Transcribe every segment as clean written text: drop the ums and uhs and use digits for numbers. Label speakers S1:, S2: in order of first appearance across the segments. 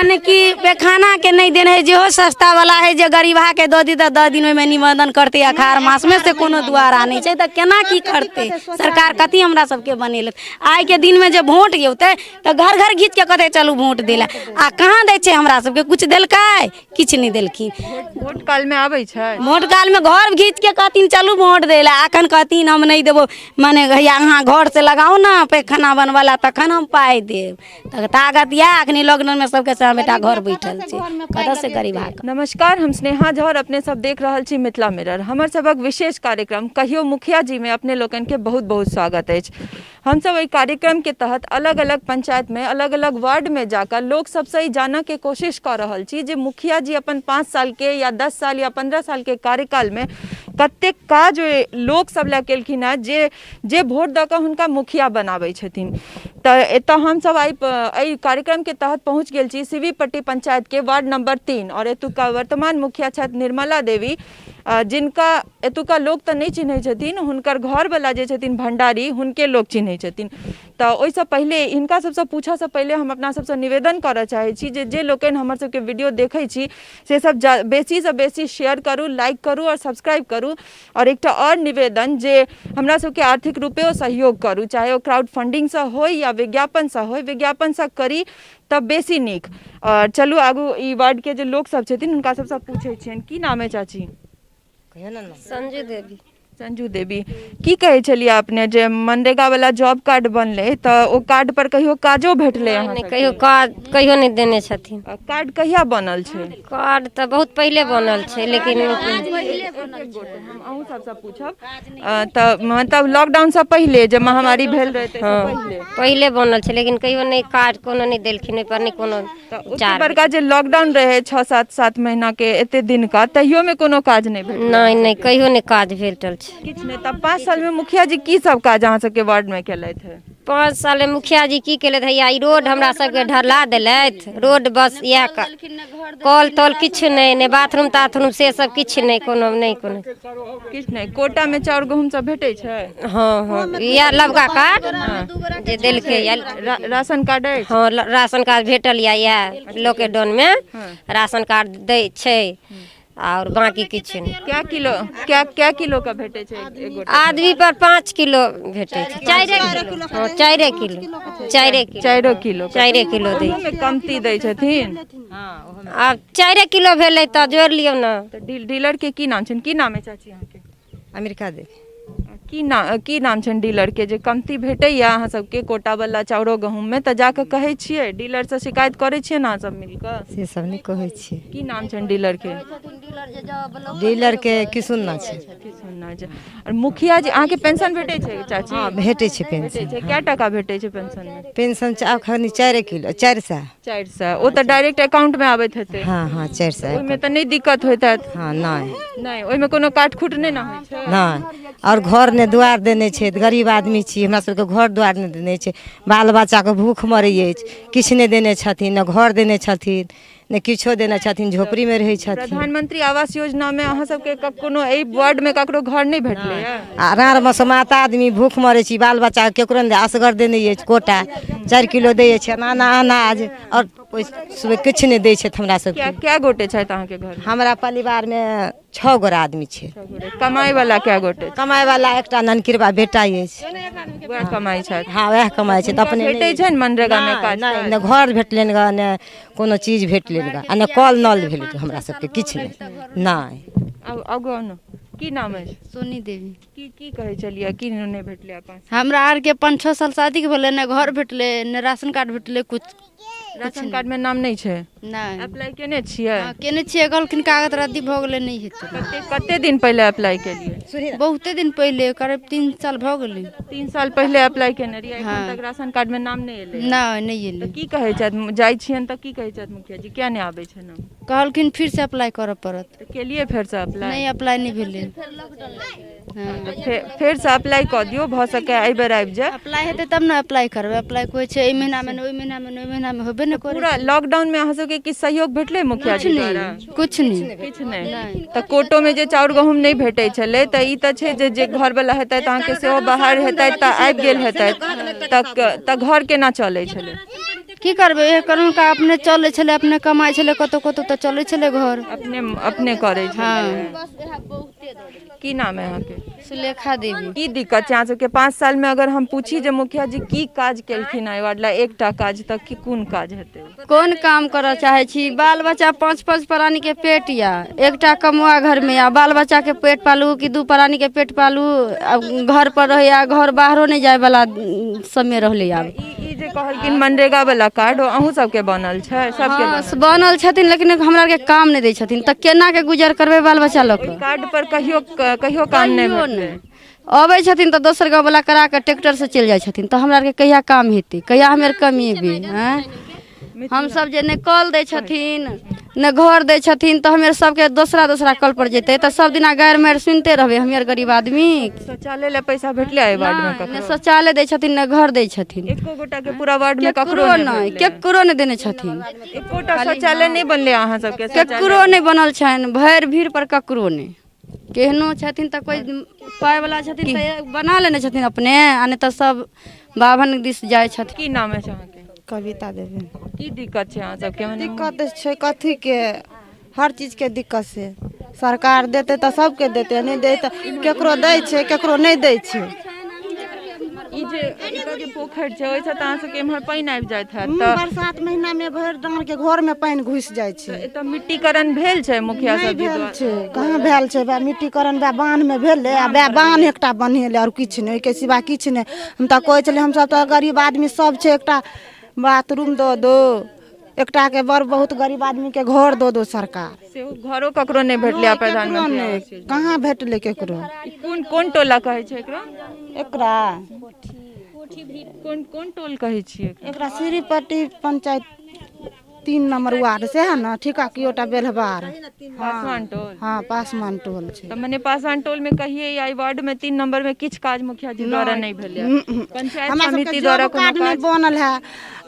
S1: माने कि पैखानाके नहि देने हइ, जेहो सस्तावला हइ जे गरीबहाके दऽ दी तऽ 10 दिन ओहिमे निवेदन करतै। अखाड़ मासमे से कोनो दुआरा नहि छै तऽ केना की करतै सरकार? कथी हमरा सबके बनेलक? आइके दिनमे जे वोट औतै तऽ घर घर घीचके कहतै चलू वोट दै लए, आ कहाँ दै छै? हमरा सबके किछु देलकै? किछु नहि देलखिन।
S2: वोट कालमे आबै छै,
S1: वोट कालमे घर घीचके कहथिन चलू वोट दै लए, अखन कहथिन हम नहि देबो। माने भैया अहाँ घरसँ लगाउ ने पैखाना बनबऽ लए, तखन हम पाइ देब। तऽ ताकत इएह अखनी लॉकडाउनमे सबके सब बेटा घर बैठल छै, कतऽसँ गरीब आके।
S2: नमस्कार, हम स्नेहा झा और अपने सब देख रहल छी मिथिला मिरर। हमर सबक विशेष कार्यक्रम कहियो मुखिया जी में अपने लोकनि के बहुत बहुत स्वागत अछि। हमसब एहि कार्यक्रम के तहत अलग अलग पंचायत में अलग अलग वार्ड में जाकर लोक सबसँ ई जानऽ के कोशिश कऽ रहल छी जे मुखिया जी अपन 5 साल के या 10 साल या 15 साल के कार्यकाल में कतेक काज ओहि लोक सब लए केलखिन हेँ जे वोट दऽ कऽ हुनका मुखिया बनाबै छथिन। तऽ एतऽ हमसब आइ एहि कार्यक्रमके तहत पहुँच गेल छी शिवीपट्टी पंचायतके वार्ड नंबर 3 आओर एतुका वर्तमान मुखिया छथि निर्मला देवी, जिनका एतुका लोक तऽ नहि चिन्है छथिन, हुनकर घरवला जे छथिन भण्डारी हुनके लोक चिन्है छथिन। तऽ ओहिसँ पहिले हिनका सबसँ पूछऽसँ पहिले हम अपना सबसँ निवेदन करऽ चाहै छी जे लोकनि हमर सबके वीडियो देखै छी से सब बेसीसँ बेसी शेयर करू, लाइक करू आओर सब्सक्राइब करू। आओर एकटा आओर निवेदन जे हमरा सबके आर्थिक रूपे सहयोग करू, चाहे ओ क्राउड फंडिंगसँ होइ या विज्ञापनसँ होइ, विज्ञापनसँ करी तऽ बेसी नीक। आओर चलू आगू ई वार्डके जे लोक सब छथिन हुनका सबसँ पूछै छियनि। की नाम अइ चाची?
S3: संजू देवी।
S2: संजू देवी, की कहै छलियै अपने जे मनरेगा वाला जॉब कार्ड बनलै तऽ ओ कार्ड पर कहियो काजो भेटलै अहाँ
S3: नहि? कहियो काज कहियो नहि देने छथिन।
S2: कार्ड कहिया बनल छै?
S3: कार्ड तऽ बहुत पहिले बनल छै, लेकिन
S2: हम अहूँ सबसँ पूछब तऽ मतलब लॉकडाउनसँ पहिले जे महामारी भेल रहै ताहिसँ पहिले?
S3: पहिले बनल छै, लेकिन कहियो नहि कार्ड कोनो नहि देलखिन, ओहिपर नहि कोनो।
S2: तऽ ओते बड़का जे लॉकडाउन रहै 6 7 7 महीनाके एते दिनका, तहियोमे कोनो काज नहि भेल?
S3: नहि, कहियो नहि काज भेटल छै,
S2: किछु नहि। तऽ 5 सालमे मुखिया जी की सब काज अहाँ सबके वार्डमे केलथि हे?
S3: 5 सालमे मुखिया जी की केलथि? हैया ई रोड हमरा सबके ढला देलथि, रोड बस इएह। कल तल किछु नहि, नहि बाथरूम ताथरूम से सब किछु नहि, कोनो नहि, कोनो
S2: किछु नहि। कोटामे चाउर गहूँम सब भेटै छै?
S3: हँ, इएह लबका कार्ड जे देलकै या।
S2: राशन कार्ड अछि?
S3: हँ, राशन कार्ड भेटल यऽ, इएह लॉकडाउनमे राशन कार्ड दै छै, आओर बाँकी किछु नहि।
S2: कै किलो, कै किलो के भेटै छै एक गोटा?
S3: आदमी पर 5 किलो भेटै छै, 4 किलो, हँ, 4 किलो, 4 किलो।
S2: 4 किलो?
S3: 4 किलो दै।
S2: ओहोमे कमती दै छथिन?
S3: आब 4 किलो भेलै तऽ जोड़ि लियौ ने।
S2: तऽ डीलर के की नाम छनि? की नाम है चाची अहाँके?
S4: अमेरिका देवी।
S2: की नाम छनि डीलर के? जे कमती भेटैया अहाँ सबके कोटा वाला चाउरो गहूँम में, तऽ जाकऽ कहै छियै डीलर से, शिकायत करै छियै ने अहाँ सब मिल कऽ?
S4: से सब नहि कहै छियै।
S2: की नाम छनि डीलर के?
S4: डीलर के किशुन छै।
S2: किशुन छै। आओर मुखिया जी अहाँके पेंशन भेटै छै चाची?
S4: हँ, भेटै छै पेंशन।
S2: भेटै छै। कै टाका भेटै छै पेंशन मे?
S4: पेंशन अखन 4 किलो, 400।
S2: 400, ओ तऽ डायरेक्ट अकाउंट मे आबैत हेतै?
S4: हँ, 400।
S2: ओहिमे तऽ नहि दिक्कत होइत हैत?
S4: हँ, नहि।
S2: नहि, ओहिमे कोनो काट खूट नहि ने होइ छै?
S4: नहि। आओर घर नहि दुआर देने छै, गरीब आदमी छी, हमरा सबके घर दुआर नहि देने छै, बाल बच्चाके भूख मरै अछि, किछु नहि देने छथिन, ने घर देने छथिन, ने किछो देने छथिन, झोपड़ीमे रहै छथिन।
S2: प्रधानमंत्री आवास योजनामे अहाँ सबके कोनो एहि वार्डमे ककरो घर नहि भेटलै?
S4: आ राँड़मे से माता आदमी भूख मरै छी, बाल बच्चाके केकरो नहि, असगर देने अछि कोटा, 4 किलो दै अछि अनाज, आओर ओहि किछु नहि दै छथि हमरा सबके।
S2: कै गोटे छथि अहाँके घर?
S4: हमरा परिवारमे 6 गोरा आदमी छै।
S2: कमाइ वाला कै गोटे?
S4: कमाइ वाला एकटा ननकिरबा बेटा अछि।
S2: वएह कमाइ छथि?
S4: हँ, वएह कमाइ छै। तऽ अपने
S2: भेटै छनि मनरेगामे काज?
S4: नहि, नहि घर भेटलनि गऽ, नहि कोनो चीज भेटलनि गऽ, आ नहि कल नल भेल, हमरा सबके किछु नहि। नहि।
S2: आगू आउ ने। की नाम अछि?
S5: सोनी देवी।
S2: की कहै छलियै, की नहि भेटलै अपन?
S5: हमरा आरके 5-6 साल शादीके भेलै, नहि घर भेटलै, नहि राशन कार्ड भेटलै, कुछ।
S2: राशन कार्ड में नाम नहि छै?
S5: नहि।
S2: अप्लाई केने छियै?
S5: हँ, केने छियै, कहलखिन कागज रद्दी भऽ गेलै, नहि हेतै।
S2: कते दिन पहिले अप्लाई केलियै?
S5: बहुते दिन पहिले, करीब 3 साल भऽ गेलै।
S2: 3 साल पहिले अप्लाई केने रहियै, एखन तक राशन कार्ड में नाम नहि एलै?
S5: नहि एलै।
S2: तऽ की कहै छथि, जाइ छियनि तऽ की कहै छथि मुखिया जी, किया नहि आबै छै नाम?
S5: कहलखिन फिर से अप्लाई करऽ पड़त।
S2: तऽ केलियै फेरसँ अप्लाई?
S5: नहि, अप्लाई नहि भेलै।
S2: फेरसँ अप्लाई कऽ दियौ, भऽ सकै एहि बेर आबि जाय।
S5: अप्लाई हेतै तब ने अप्लाई करबै। अप्लाई कहै छै एहि महीनामे नहि, ओहि महीनामे नहि, ओहि महीनामे होबे नहि करै।
S2: पूरा लॉकडाउनमे अहाँ सबके किछु सहयोग भेटलै मुखिया जी द्वारा?
S5: किछु नहि।
S2: किछु नहि। तऽ कोटोमे जे चाउर गहूँम नहि भेटै छलै, तऽ ई तऽ छै जे घरवला हेतै तऽ अहाँके सेहो बाहर हेतै तऽ आबि गेल हेतै, तऽ घर केना चलै छलै?
S5: की करबै, इहे कहुनका अपने चलै छलै, अपने कमाइ छलै, कतहु कतहु तऽ चलै छलै घर।
S2: अपने अपने करै छलियै। की नाम है अहाँके?
S5: सुलेखा देवी।
S2: की दिक्कत छै अहाँ सबके 5 साल में? अगर हम पूछी जे मुखिया जी की काज केलखिन एहि वार्ड ला, एकटा काज, तऽ की कोन काज हेतै?
S5: कोन काम करऽ चाहै छी? बाल बच्चा 5-5 प्राणीके पेट यऽ, एकटा कमुआ घरमे यऽ, बाल बच्चाके पेट पालू कि 2 प्राणीके पेट पालू? आब घर पर रहैया, घर बाहरो नहि जायवला समय रहलै आब।
S2: ई जे कहलखिन मनरेगा वाला कार्ड, ओ अहूँ सबके बनल छै? सबके?
S5: हँ, बनल छथिन, लेकिन हमरा आरके काम नहि दै छथिन, तऽ केना के गुजर करबै बाल बच्चा लऽ कऽ?
S2: कार्ड पर कहियो कहियो काम नहि
S5: कहियो
S2: भेटलै?
S5: नहि अबै छथिन, तऽ दोसर गाँववला करा कऽ ट्रैक्टरसँ चलि जाइ छथिन, तऽ हमरा आरके कहिया काम हेतै, कहिया हम आर कमेबै? आँय, हमसब जे नहि कल दै छथिन, नहि घर दै छथिन, तऽ हमे सबके दोसरा दोसरा कल पर जेतै, तऽ सब दिना गारि मारि सुनिते रहबै हमे आर गरीब आदमी।
S2: शौचालय लए पैसा भेटलै एहि वार्ड में?
S5: नहि
S2: ककरो
S5: शौचालय दै छथिन, नहि घर दै छथिन।
S2: एको गोटा के पूरा वार्ड में ककरो
S5: केकरो नहि,
S2: भेटलै?
S5: केकरो नहि देने छथिन।
S2: एकोटा शौचालय नहि बनलै अहाँ सबके?
S5: केकरो नहि बनल छनि भरि भीड़ पर, ककरो नहि। केहनो छथिन तऽ कोइ पाइवला छथिन तऽ बना लेने छथिन अपने, आ नहि तऽ सब बाभन दिस जाइ छथिन।
S2: की नाम अछि अहाँके?
S6: कविता देवी।
S2: की दिक्कत छै अहाँ सबके मने?
S6: दिक्कत छै कथीके? हर चीजके दिक्कत छै। सरकार देतै तऽ सबके देतै, नहि दै तऽ केकरो दै छै, केकरो नहि दै छै।
S2: ई जे एतऽ जे पोखरि छै, ओहिसँ तऽ अहाँ सबके एम्हर पानि आबि जाइत हैत तऽ?
S6: बरसात महीनामे भरि डाँरके घरमे पानि घुसि जाइ छै।
S2: एतऽ मिट्टीकरण भेल छै मुखिया
S6: नहि
S2: सब जी
S6: भेल
S2: द्वारा?
S6: छै, कहाँ भेल छै। वएह मिट्टीकरण वएह बान्हमे भेलै, आ वएह बान्ह एकटा बन्हेलै, आओर किछु नहि, ओहिके सिवा किछु नहि। हम तऽ कहै छलियै, हमसब तऽ गरीब आदमी सब छै, एकटा बाथरूम दऽ दो, एकटाके बड़ बहुत गरीब आदमीके घर दऽ दो सरकार।
S2: सेहो घरो ककरो नहि भेटलै आ
S6: केकरो
S2: प्रधानमंत्री
S6: नहि
S2: आवास योजना?
S6: कहाँ भेटलै केकरो।
S2: ई कोन कोन टोला कहै छै एकरा?
S6: एकरा
S2: कोन कोन टोल कहै छियै एकरा?
S6: एकरा श्रीपट्टी पंचायत, 3 नंबर वार्ड से है ने, ठीका कियोटा बेलहबार।
S2: पासवान टोल।
S6: हँ, पासवान टोल छै।
S2: तऽ मने पासवान टोल में कहिए या एहि वार्ड में 3 नंबर में किछु काज मुखिया जी द्वारा नहि भेलै? पंचायत
S6: हमरा सबके
S2: समिति द्वारा
S6: जॉब
S2: कोनो
S6: कार्ड नहि
S2: काज
S6: बनल है,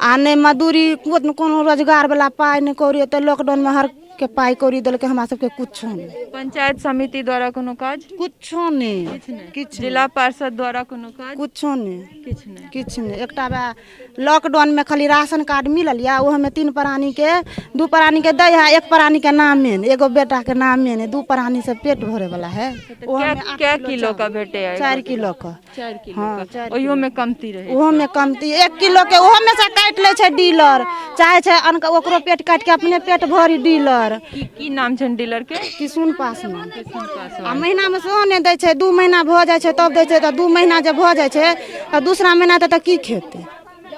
S6: आ नहि मजदूरी, कोनो रोजगार वाला पाइ नहि कौड़ी। एते लॉकडाउन में हर के पाइ कौड़ी देलकै, हमरा सबके कुछो नहि।
S2: पंचायत समिति द्वारा कोनो काज?
S6: कुछो नहि, किछु।
S2: जिला पार्षद द्वारा कोनो काज?
S6: कुछो नहि।
S2: किछु नहि?
S6: किछु नहि। एकटा वएह लॉकडाउनमे खाली राशन कार्ड मिलल यऽ, ओहोमे 3 प्राणीके, 2 प्राणीके दै है, 1 प्राणीके नामे नहि, एगो बेटाके नामे नहि। 2 प्राणी से पेट भरे वाला है? ओहोमे
S2: कै किलो का भेटै है?
S6: 4 किलो के।
S2: 4 किलो
S6: हँ,
S2: का?
S6: 4।
S2: ओहियो में कमती रहै?
S6: ओहोमे कमती, 1 किलोके, ओहोमे से काटि लै छै डीलर। चाहै छै अनका ओकरो पेट काटि के अपने पेट भरी डीलर।
S2: की की नाम छनि डीलर के?
S6: किशुन पासवान।
S2: किशुन पासवान।
S6: आ महीनामे सेहो नहि दै छै, 2 महीना भऽ जाइ छै तब दै छै। तऽ 2 महीना जे भऽ जाइ छै तऽ दूसरा महीना तऽ की खेतै?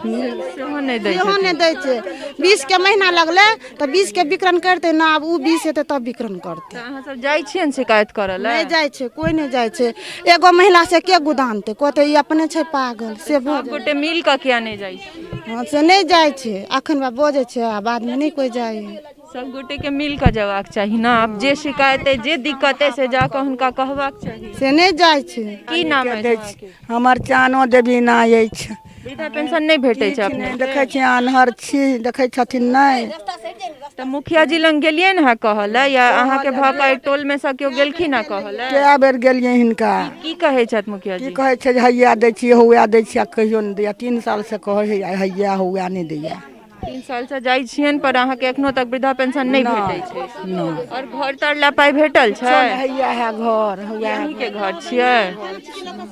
S2: सेहो नहि दै?
S6: सेहो नहि दै छै। 20 के महीना लगलै तऽ 20 के वितरण करतै ने? आब ओ 20 हेतै तब वितरण करतै।
S2: तऽ अहाँ सब जाइ छियनि शिकायत करऽ लए?
S6: नहि जाइ छै, कोइ नहि जाइ छै। एगो महिला से के गुदानतै? कहतै ई अपने छै पागल, से भऽ
S2: सब गोटे मिल कऽ किया नहि जाइ छी?
S6: हँ, से नहि जाइ छै। अखन बा बजै छै आ बादमे नहि कोइ जाइ है।
S2: सब गोटे के मिल कऽ जेबाक चाही ने। आब जे शिकायत अइ, जे दिक्कत अइ, से जाकऽ हुनका कहबाक चाही।
S6: से नहि जाइ छै।
S2: की नाम अछि अहाँके?
S7: हमर चानो देवी ना अछि।
S2: वृद्धा पेंशन नहि भेटै छै अपने?
S7: नहि देखै छी, आन्हर छी, देखै छथिन नहि।
S2: तऽ मुखिया जी लग गेलियै ने कहऽ लए, या अहाँके भऽ कऽ एहि टोल मे सँ केओ गेलखिन हँ कहऽ लए?
S7: कए बेर गेलियै हिनका।
S2: की कहै छथि मुखिया
S7: की
S2: जी?
S7: कहै छै जे हैया दै छियै, हौआ दै छियै, आ कहियो नहि दैया। 3 सालसँ कहै है हैया हौआ, नहि दैया।
S2: 3 सालसँ जाइ छियनि, पर अहाँके एखनो तक वृद्धा पेंशन नहि भेटै छै? आओर घर तर लए पाइ भेटल छै?
S7: हैया है घर, हौआ।
S2: अहीँके घर छियै?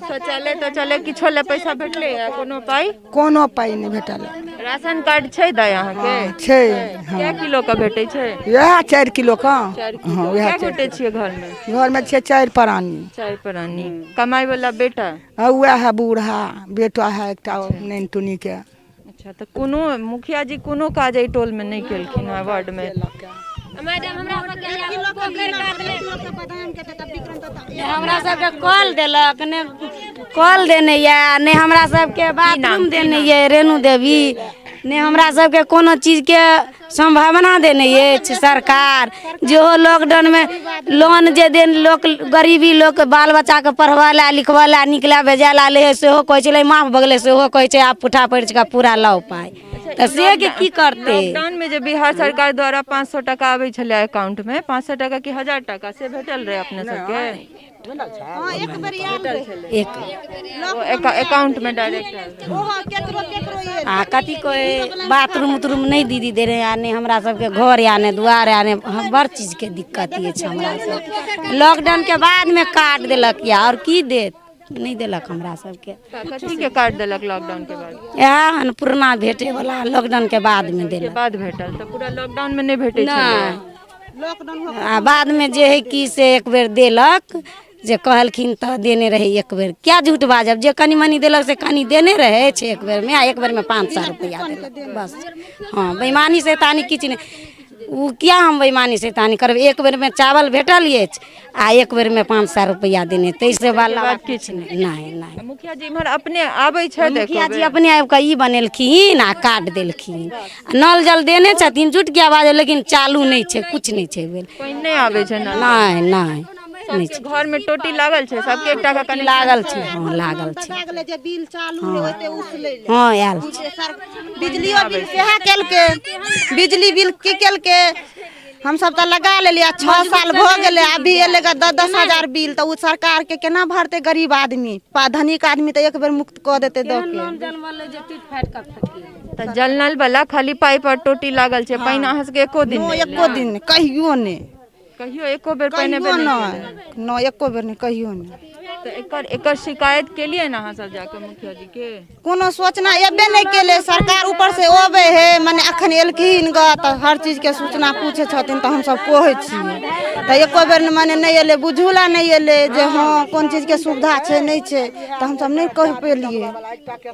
S2: शौचालय तौचालय किछो लए पैसा भेटलै या कोनो पाइ?
S7: कोनो पाइ नहि भेटल।
S2: राशन कार्ड छै दाइ अहाँके?
S7: छै। हँ।
S2: कै किलो के भेटै छै?
S7: वएह 4 किलो के।
S2: 4
S7: हँ।
S2: किलो।
S7: वएह।
S2: कै गोटे छियै घरमे?
S7: घरमे छियै 4 प्राणी।
S2: 4 प्राणी। कमाइ वाला बेटा?
S7: हँ, वएह है बूढ़ा बेटा है एकटा नैन टुनीके।
S2: अच्छा, तऽ कोनो मुखिया जी कोनो काज एहि टोल मे नहि केलखिन हँ, वार्ड मे?
S3: मैडम, हमरा सबके पोखरि काटले।
S1: हमरा सबके कल देलक ने, कल देने यऽ ने, हमरा सबके बाथरूम देने यऽ रेणु देवी ने, हमरा सबके कोनो चीजके सम्भावना देने अछि सरकार। जेहो लॉकडाउनमे लोन जे देन, लोक गरीबी लोक बाल बच्चाके पढ़बै लए, लिखबै लए, निकलै भेजै लए लै हइ, सेहो कहै छलै माफ भऽ गेलै, सेहो कहै छै आब पुठा परिच कऽ पूरा लाउ पाइ। तऽ से के की करतै?
S2: लॉकडाउन में जे बिहार सरकार द्वारा 500 टका आबै छलै अकाउंट में, 500 टका कि 1000 टका से भेटल रहै अपने सबके?
S1: एक
S2: अकाउंट में डायरेक्ट।
S1: आ कथी कहै, बाथरूम उथरूम नहि दीदी दे रहे, आ नहि हमरा सबके घर या नहि दुआर या नहि, बड़ चीजके दिक्कत अछि हमरा सबके। लॉकडाउनके बादमे काट देलक या आओर की देत, नहि देलक हमरा सबके।
S2: कथी के काट देलक लॉकडाउन के बाद?
S1: इएह अन्नपूर्णा भेटे वाला लॉकडाउन के बादमे देलक।
S2: बाद भेटल तऽ पूरा लॉकडाउन में नहि भेटै छलै?
S1: नहि, आ बादमे जे है कि से एक बेर देलक जे कहलखिन तऽ देने रहै एक बेर। क्या झूठ बाजब, जे कनि मनि देलक से कनि देने रहै छै एक बेरमे, आ एक बेरमे 500 रुपैआ देलक बस। हँ, बेईमानी शैतानी किछु नहि। ओ किया हम बेईमानी शैतानी करबै? एक बेरमे चावल भेटल अछि आ एक बेरमे 500 रुपैआ देने, ताहिसँ बाला किछु नहि। नहि नहि।
S2: मुखिया जी इम्हर अपने आबै छथि?
S1: मुखिया जी अपने आबि कऽ ई बनेलखिन आ काट देलखिन। आ नल जल देने छथिन, झूठ किया बाजब, लेकिन चालू नहि छै, किछु नहि छै भेल।
S2: पानि नहि आबै छै?
S1: नहि नहि नहि छै।
S2: घर में टोटी लागल छै सबके? एकटा के कनेक्शन
S1: लागल छै? हँ, लागल छै।
S6: जे बिल चालू है ओते उसलै।
S1: हँ, आयल छै।
S6: बिजलियो बिल सेहा केलकै। बिजली बिल की केलकै? हमसब तऽ लगा लेलियै, 6 साल भऽ गेलै, अभी एलै ग 10-10 हजार बिल, तऽ ओ सरकारके केना भरतै गरीब आदमी? धनिक आदमी तऽ एक बेर मुक्त कऽ देतै दऽ के।
S2: तऽ जल नल वाला खाली पाइप और टोटी लागल छै, पानि अहाँ सबके एको दिन
S6: नहि? एको दिन नहि, कहियो नहि।
S2: कहियो एको बेर पानि
S6: कहियो नहि, नहि, एको बेर नहि, कहियो नहि।
S2: तऽ एकर शिकायत केलियै ने अहाँ सब जाके मुखिया जी के?
S6: कोनो सूचना एबे नहि केलै सरकार ऊपर से। अबै है, मने अखन एलखिन ग तऽ हर चीजके सूचना पूछै छथिन, तऽ हमसब कहै छियै, तऽ एको बेर मने नहि एलै, बुझू ला नहि एलै जे हँ कोन चीजके सुविधा छै नहि छै, तऽ हमसब नहि कहि पेलियै,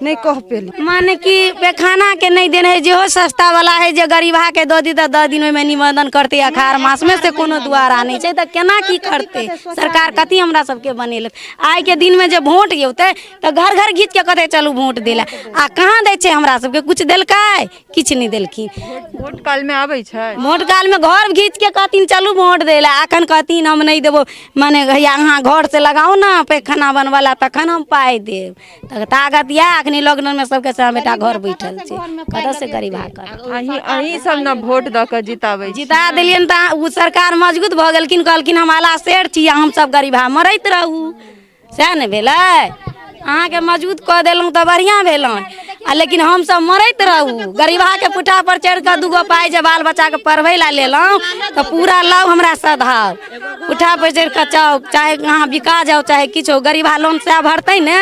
S6: नहि कहि पेलियै।
S1: माने कि पैखाना के नहि देने है, जेहो सस्ता वाला है, जे गरीबा के दऽ दी तऽ 10 दिन ओहिमे निबंधन करतै अखाड़ मासमे, से कोनो दुआरा नहि छै, तऽ केना की करतै सरकार? कथी हमरा सबके बनेलक? आइके दिनमे जे वोट औतै तऽ घर घर घीच के कहतै चलू वोट दै लए, आ कहाँ दै छै? हमरा सबके किछु देलकै? किछु नहि देलखिन।
S2: वोट काल में आबै छै?
S1: वोट कालमे घर घीच के कहथिन चलू वोट दै लए, अखन कहथिन हम नहि देबो, माने भैया अहाँ घर से लगाउ ने पैखाना बनबऽ ला, तखन हम पाइ देब। तऽ ताकत इएह अखनी लॉकडाउनमे सबके सब बेटा घर बैठल छै, कतऽ से गरीबा करत?
S2: अहीं सब ने वोट दऽ कऽ जिताबै छी?
S1: जिता देलियनि तऽ ओ सरकार मजबूत भऽ गेलखिन, कहलखिन हम आला शेर छी आ हमसब गरीबा मरैत रहू, सएह ने भेलै? अहाँके मजबूत कऽ देलहुँ तऽ बढ़िआँ भेलहुँ, आ लेकिन हमसब मरैत रहू। गरीबाके पुट्ठा पर चढ़ि कऽ दूगो पाइ जे बाल बच्चाके पढ़बै लए लेलहुँ तऽ पूरा लाउ हमरा सधाउ, पुट्ठा पर चढ़ि कऽ चाउ, चाहे अहाँ बिका जाउ चाहे किछु, गरीबा लोन सएह भरतै ने।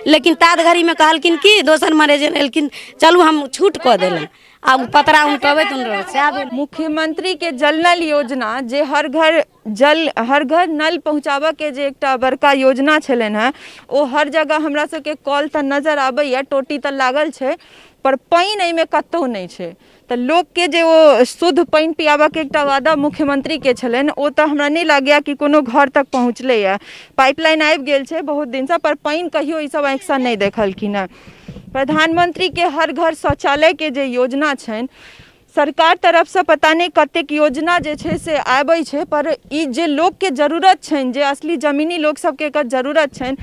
S1: लेकिन तात घड़ीमे कहलखिन कि दोसर मरेजन एलखिन, चलू हम छूट कऽ देलहुँ, आ ओ पतरा उनटबैत उनटबैत सएह भेल।
S2: मुख्यमंत्री के जल नल योजना, जे हर घर जल हर घर नल पहुँचाबऽ के जे एकटा बड़का योजना छलनि हेँ, ओ हर जगह हमरा सबके कल तऽ नजर आबैए, टोटी तऽ लागल छै, पर पानि एहिमे कतहु नहि छै। तऽ लोकके जे ओ शुद्ध पानि पियाबऽके एकटा वादा मुख्यमंत्रीके छलनि, ओ तऽ हमरा नहि लागैए कि कोनो घर तक पहुँचलैए। पाइपलाइन आबि गेल छै बहुत दिनसँ, पर पानि कहियो ई सब आँखिसँ नहि देखलखिन हेँ। प्रधानमंत्रीके हर घर शौचालयके जे योजना छनि, सरकार तरफसँ पता नहि कतेक योजना जे छै से आबै छै, पर ई जे लोकके जरूरत छनि, जे असली जमीनी लोक सबके एकर जरूरत छनि,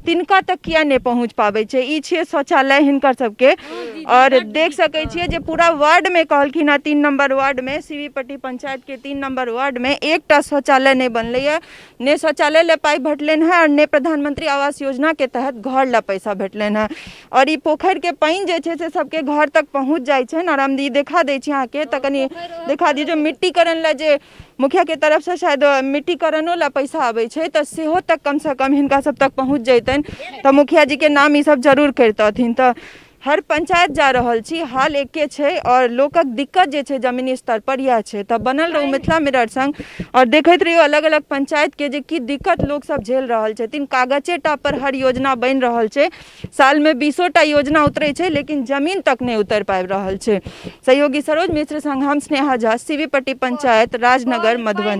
S2: तिनका तक किया नहि पहुँच पाबै छै? ई छियै शौचालय हिनकर सबके, आओर देख सकै छियै जे पूरा वार्डमे कहलखिन हँ 3 नम्बर वार्डमे, सीवीपट्टी पंचायतके 3 नम्बर वार्डमे एकटा शौचालय नहि बनलैए। ने शौचालय लए पाइ भेटलनि हँ आओर ने प्रधानमंत्री आवास योजनाके तहत घर लए पैसा भेटलनि हँ। आओर ई पोखरिके पानि जे छै से सबके घर तक पहुँच जाइ छनि। आओर हम ई देखा दै छी अहाँके, तऽ कनि देखा दियौ जे मिट्टीकरण लए जे मुखियाके तरफसँ शायद मिट्टीकरणो लए पैसा आबै छै, तऽ सेहो तक कमसँ कम हिनका सब तक पहुँच जैतनि तऽ मुखिया जीके नाम ई सब जरूर करितथिन। तऽ हर पंचायत जा रहल छी, हाल एके छै, आओर लोकक दिक्कत जे छै जमीनी स्तर पर इएह छै। तऽ बनल रहू मिथिला मिरर संग आओर देखैत रहियौ अलग अलग पंचायतके जे की दिक्कत लोक सब झेल रहल छथिन। कागजे टा पर हर योजना बनि रहल छै, सालमे 20टा योजना उतरै छै, लेकिन जमीन तक नहि उतरि पाबि रहल छै। सहयोगी सरोज मिश्र संग हम स्नेहा झा, सीवीपट्टी पंचायत, राजनगर, मधुबनी।